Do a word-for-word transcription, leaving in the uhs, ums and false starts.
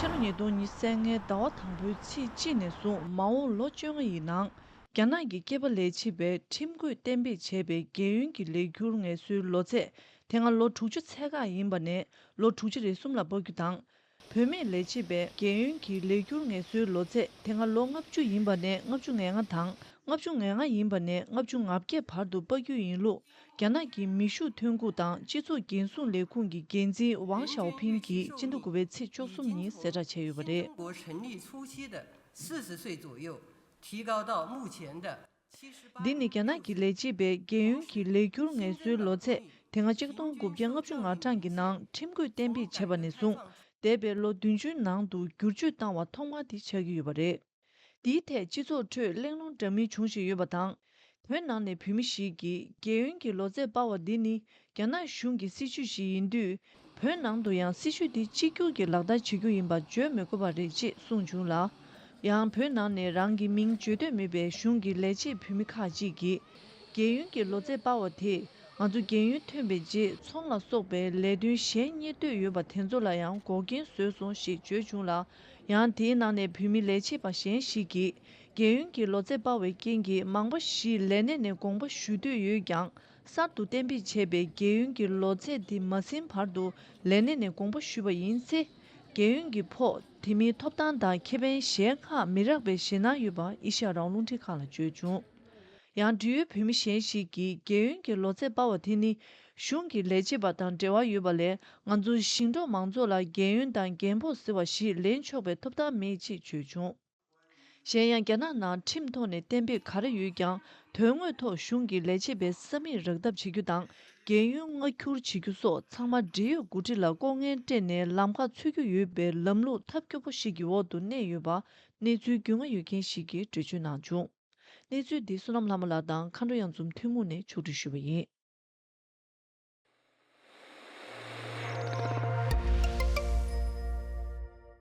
ཕྱི་ལོ་ཉིས་སྟོང་ཉི་ཤུ་རྩ་ལྔའི་ཟླ་བ་དང་པོའི་ཚེས་གཅིག་ནས་བཟུང་མ་འོངས་ལོ་བཅོ་ལྔ་ཡི་ནང་། རྒྱ་ནག་གི་སྐྱེས་པ་ལས་བྱེད་པས་ཁྲིམས་བཀོད་གཏན་འབེབས་བྱས་པའི་རྒས་ཡོལ་གྱི་ལས་འཁྱུར་ངལ་གསོའི་ལོ་ཚད་དེ་སྔ་ལོ་དྲུག་ཅུ་ཚད་བཀག་ཡིན་པ་ནས་ལོ་དྲུག་ཅུ་རེ་གསུམ་ལ་སྤར་རྒྱུ་དང་། བུད་མེད་ལས་བྱེད་པའི་རྒས་ཡོལ་གྱི་ལས་འཁྱུར་ངལ་གསོའི་ལོ་ཚད་དེ་སྔ་ལོ་ལྔ་བཅུ་ཡིན་པ་ནས་ལྔ་བཅུ་ང་ལྔ་དང་། ལྔ་བཅུ་ང་ལྔ་ཡིན་པ་ནས་ལྔ་བཅུ་ང་བརྒྱད་བར་དུ་སྤར་རྒྱུ་ཡིན་ལུགས། རྒྱ་ནག་གི་མེ་ཤུགས་ཐོན་ཁུངས་དང་སྤྱི་ཚོགས་འགན་སྲུང་ལས་ཁུངས་ཀྱི་འགན་འཛིན་ཝང་ཞའོ་ཕིང་གིས་སྤྱི་ཟླ་དགུ་པའི་ཚེས་བཅུ་གསུམ་ཉིན་གསལ་བསྒྲགས་བྱས་ཡོད་པ་རེད། 国成立初期的四十岁左右，提高到目前的七十八。 འདི་ནི་རྒྱ་ནག་གི་ལས་བྱེད་པའི་རྒས་ཡོལ་གྱི་ལས་འཁྱུར་ངལ་གསོའི་ལོ་ཚད་དེ་སྔ་ཆིག་སྟོང་དགུ་བརྒྱ་ལྔ་བཅུ་ང་གྲངས་ཀྱི་ནང་ཁྲིམས་བཀོད་གཏན་འབེབས་བྱས་པ་ནས་བཟུང་འདས་པའི་ལོ་བདུན་ཅུའི་ནང་དུ་བསྒྱུར་བཅོས་བཏང་བ་ཐོག་མ་དེ་ཆགས་ཀྱི་ཡོད་པ་རེད། དེའི་ཐད་སྤྱི་ཚོགས་ཁྲོད་གླེང་སློང་འདྲ་མིན་བྱུང་བཞིན་ཡོད་པ་དང་། བོད་ནང་ནས་བོད་མི་ཞིག་གིས་རྒས་ཡོལ་གྱི་ལོ་ཚད་སྤར་བ་འདི་ནི་རྒྱ་ནག་གཞུང་གི་སྲིད་བྱུས་ཤིག་ཡིན་དུས། བོད་ནང་དུ་ཡང་སྲིད་བྱུས་འདི་གཅིག་གྱུར་གྱིས་ལག་བསྟར་བྱེད་རྒྱུ་ཡིན་པ་བརྗོད་མི་དགོས་པ་རེད་ཅེས་གསུངས་བྱུང་ལ། ཡང་བོད་ནང་ནས་རང་གི་མིང་བརྗོད་འདོད་མེད་པའི་གཞུང་གི་ལས་བྱེད་བོད་མི་ཁག་ཅིག་གིས། རྒས་ཡོལ་གྱི་ལོ་ཚད་སྤར་བ་དེས་ང་ཚོ་རྒས་ཡོལ་ཐོན་པའི་རྗེས་ཚོང་ལ་སོགས་པའི་ལས་དོན་གཞན་གཉེར་འདོད་ཡོད་པ་དེ་ཚོ་ལ་ཡང་འགོག་རྐྱེན་བཟོས་སོང་ཞེས་བརྗོད་བྱུང་ལ། ཡང་དེའི་ནང་ནས་བོད་མི་ལས་བྱེད་པ་གཞན་ཞིག་གིས། རྒས་ཡོལ་གྱི་ལོ་ཚད་སྤར་བའི་རྐྱེན་གྱིས་མང་པོ་ཞིག་ལས་གནས་ནས་དགོངས་པ་ཞུ་འདོད་ཡོད་ཀྱང་། གསར་དུ་གཏན་འབེབས་བྱས་པའི་རྒས་ཡོལ་གྱི་ལོ་ཚད་དེ་མ་ཟིན་བར་དུ་ལས་གནས་ནས་དགོངས་པ་ཞུས་པ་ཡིན་ཚེ། རྒས་ཡོལ་གྱི་ཕོགས་དེ་མིན་ཐོབ་ཐང་དང་ཁེ་ཕན་གཞན་ཁག་མི་རག་པའི་ཞེད་སྣང་ཡོད་པ་ཨེ་ཤ་ཡ་རང་དབང་རླུང་འཕྲིན་ཁང་ལ་བརྗོད་བྱུང་། ཡང་འབྲེལ་ཡོད་བོད་མི་གཞན་ཞིག་གིས་རྒས་ཡོལ་གྱི་ལོ་ཚད་སྤར་བ་དེ་ནི་གཞུང་གི་ལས་བྱེད་པ་དང་འབྲེལ་བ་ཡོད་པ་ལས། ང་ཚོ་ཞིང་འབྲོག་མང་ཚོགས་ལ་རྒས་ཡོལ་དང་རྒས་ཕོགས་ཟེར་བ་ཞིག་ལེན་ཆོག་པའི་ཐོབ་ཐང་མེད་ཅེས་བརྗོད་བྱུང་། གཞན་ཡང་རྒྱ་ནག་ནང་ཁྲིམས་ཐོག་ནས་གཏན་འབེབས་ག་རེ་ཡོད་ཀྱང་། དོན་དངོས་ཐོག་གཞུང་གི་ལས་བྱེད་པའི་ས་མིག་རག་ཐབས་བྱེད་རྒྱུ་དང་། རྒས་ཡོལ་མངའ་སྒྱུར་བྱེད་རྒྱུ་སོགས་ཚང་མ་འབྲེལ་ཡོད་འགོ་ཁྲིད་ལ་ལྐོག་རྔན་སྤྲད་ནས་ལམ་ཁ་འཚོལ་རྒྱུ་ཡོད་པའི་ལམ་ལུགས་ཐབས་སྐྱོ་པོ་ཞིག་གི་འོག་ཏུ་གནས་ཡོད་པ་གནས་ཚུལ་རྒྱུས་མངའ་ཡོད་མཁན་ཞིག་གིས་འགྲེལ་བརྗོད་གནང་བྱུང་། གནས་ཚུལ་འདི་བསོད་ནམས་ལྷ་མོ་ལགས་དང་མཁའ་འགྲོ་གཡང་འཛོམས་ཐུན་མོང་ནས་ཕྱོགས་སྒྲིག་ཞུས་པ་ཡིན།